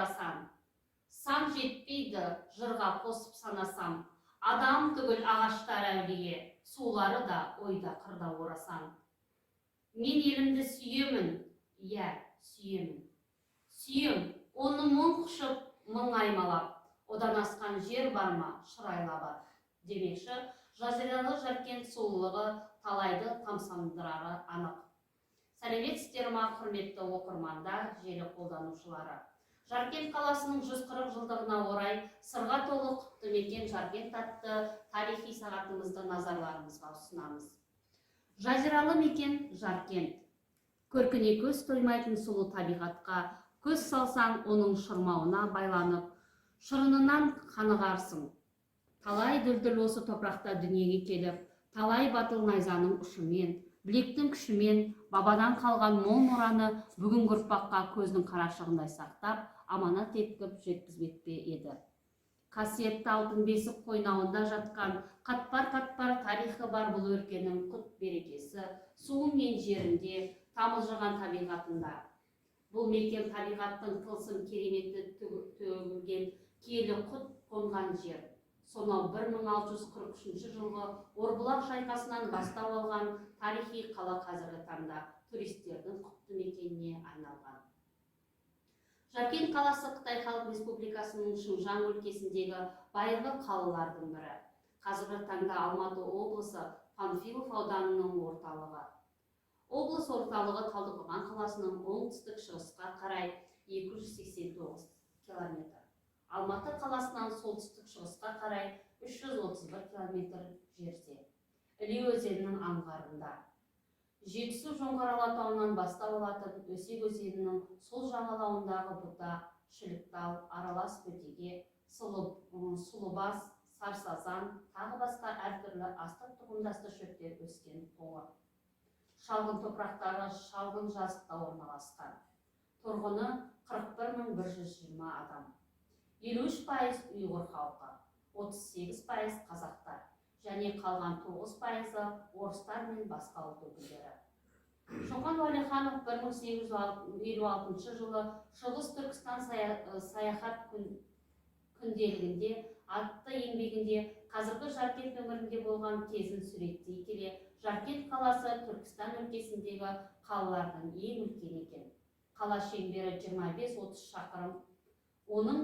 орасан. Сан жетпейді жырға қосып санасам. Адам түгіл, ағаштар әулие, сулары да ойда, қырда орасан. Мен елімді сүйемін, иә, сүйемін. Сүйем оны мұң құшып, мың аймалап. Одан асқан жер бар ма, шырайлы абат? Демекші, жазиралы Жаркент сұлулығы талайды тамсандырары анық. Сәлеметсіздер ма, құрметті оқырмандар, желі қолданушылары! Жаркент қаласының 140 жылдығына орай «Сырға толы құтты мекен Жаркент» атты тарихи сағатымызды назарларыңызға ұсынамыз. Жазиралы мекен Жаркент. Көркіне көз тоймайтын сұлу табиғатқа көз салсаң, оның шырмауына байланып, шырынынан қанығарсың. Талай дүлдүл осы топырақта дүниеге келіп, талай батыл найзаның ұшымен, білектің күшімен бабадан қалған мол мұраны бүгінгі ұрпаққа көздің қарашығындай сақтап, аманат етіп жеткізбек пе еді. Қасиетті алтын бесік қойнауында жатқан қатпар-қатпар тарихы бар бұл өлкенің құт берекесі суы мен жерінде, тамылжыған табиғатында. Бұл мекен табиғаттың тылсым кереметі төгілген киелі құт қонған жер. Сонау 1643 жылғы Орбұлақ шайқасынан бастау алған тарихи қала қазіргі таңда туристердің құтты мекеніне айналған. Жаркент қаласы Қытай Халық Республикасының Шыңжаң өлкесіндегі байырғы қалалардың бірі. Қазіргі таңда Алматы облысы Панфилов ауданының орталығы. Облыс орталығы Талдықорған қаласының оңтүстік шығысқа қарай 289 километр, Алматы қаласынан солтүстік шығысқа қарай 331 километр жерде, Іле өзенінің аңғарында. Жетісу Жоңғар Алатауынан бастау алатын Өсек өзенінің сол жағалауындағы бұта, шіліктал, аралас бөтеге, сұлыбас, сарсазан, тағы басқа әртүрлі астық тұқымдасты шөптер өскен қоңыр шалғын топырақтары шалғын жазықта орналасқан. Тұрғыны 41 120 адам. 53% ұйғыр халқы, 38% қазақтар және қалған 9 пайызы орыстар мен басқа ұлт өкілдері. Шоқан Уәлиханов 1856 жылы «Шығыс Түркістан саяхат күнделігінде» атты еңбегінде қазіргі Жаркент өңірінде болған кезін суреттей келе, Жаркент қаласы Түркістан өлкесіндегі қалалардың ең үлкені екен, қала шеңбері 25-30 шақырым, оның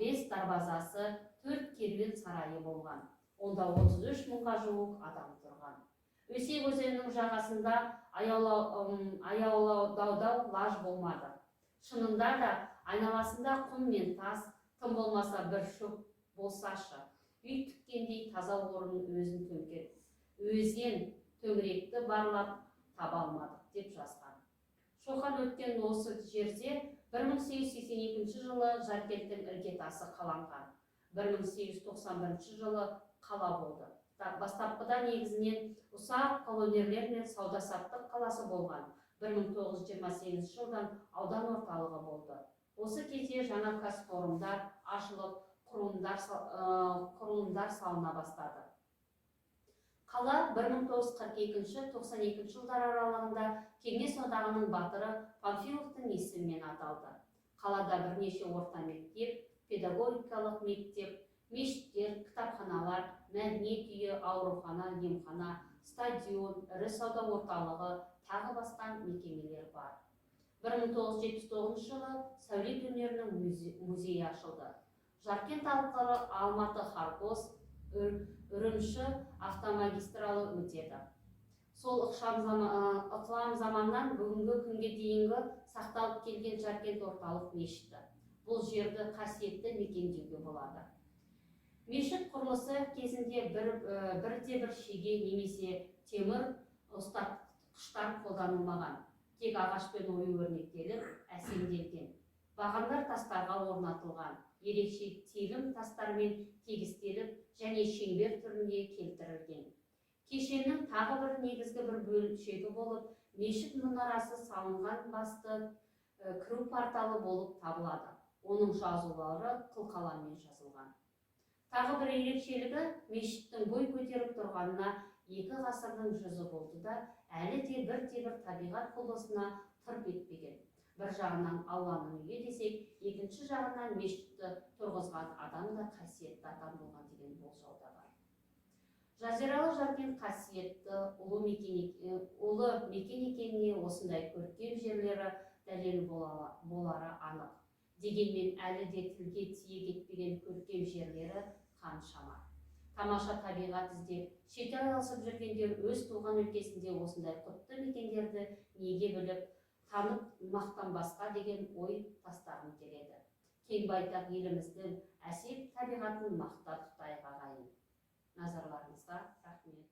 бес дарбазасы, төрт керуен сарайы болған, онда 33 мыңға жуық адам тұрған. Өсек өзенінің жағасында аяулауда лаж болмады. Шынында да, айналасында құм мен тас, тым болмаса бір шөп болсашы, үй тіккендей таза орын өзін төңкер өзен төңіректі барлап таба алмадық, деп жазған. Шоқан өткен осы жерде 1882 жылы Жаркенттің іргетасы қаланған. 1891 жылы қала болды. Бастапқыда негізінен ұсақ қолөнерлер мен сауда саттық қаласы болған. 1928 жылдан аудан орталығы болды. Осы кезде жаңа кәсіпорындар ашылып, құрылымдар салына бастады. Қала 1942-92 жылдар аралығында Кеңес Одағының Батыры Панфиловтың есімімен аталды. Қалада бірнеше орта мектеп, педагогикалық мектеп, мешіттер, кітапханалар, мәдениет үйі, аурухана, емхана, стадион, ірі сауда орталығы, тағы басқа мекемелер бар. 1979 жылы сәулет өнерінің музейі ашылды. Жаркент арқылы Алматы, Хоргос, Үрімші автомагистралы өтеді. Сол ықылам заманнан бүгінгі күнге дейінгі сақталып келген Жаркент орталық мешіті. Бұл жерді қасиетті мекен деуге болады. Мешіт құрылысы кезінде бірде бір шеге немесе темір ұстатқыштар қолданылмаған. Тек ағашпен ою өрнектеліп, әсемделген. Бағандар тастарға орнатылған, ерекше телім тастармен тегістеліп және шеңбер түрінде келтірілген. Кешеннің тағы бір негізгі бір бөлшегі болып мешіт мұнарасы салынған басты кіру порталы болып табылады. Оның жазулары қылқаламмен жазылған. Тағы бір ерекшелігі, мешіттің бой көтеріп тұрғанына 2 ғасырдың жүзі болды да, әлі де бірде бір табиғат құбылысына тырп етпеген. Бір жағынан Алланың үйі десек, екінші жағынан мешітті тұрғызған адам да қасиетті адам болған деген болжау да бар. Жазиралы Жаркент қасиетті ұлы мекен екеніне осындай көркем жерлері дәлел болары анық. Дегенмен әлі де тілге тиек етпеген көркем жерлері қаншама. Тамаша табиғат іздеп шетел алысып жүргендер өз туған өлкесінде осындай құтты мекендерді неге біліп, танып, мақтанбасқа деген ой тастағым келеді. Кең байтақ еліміздің әсем табиғатын мақта тұтайық, ағайын. Назарларыңызға рахмет.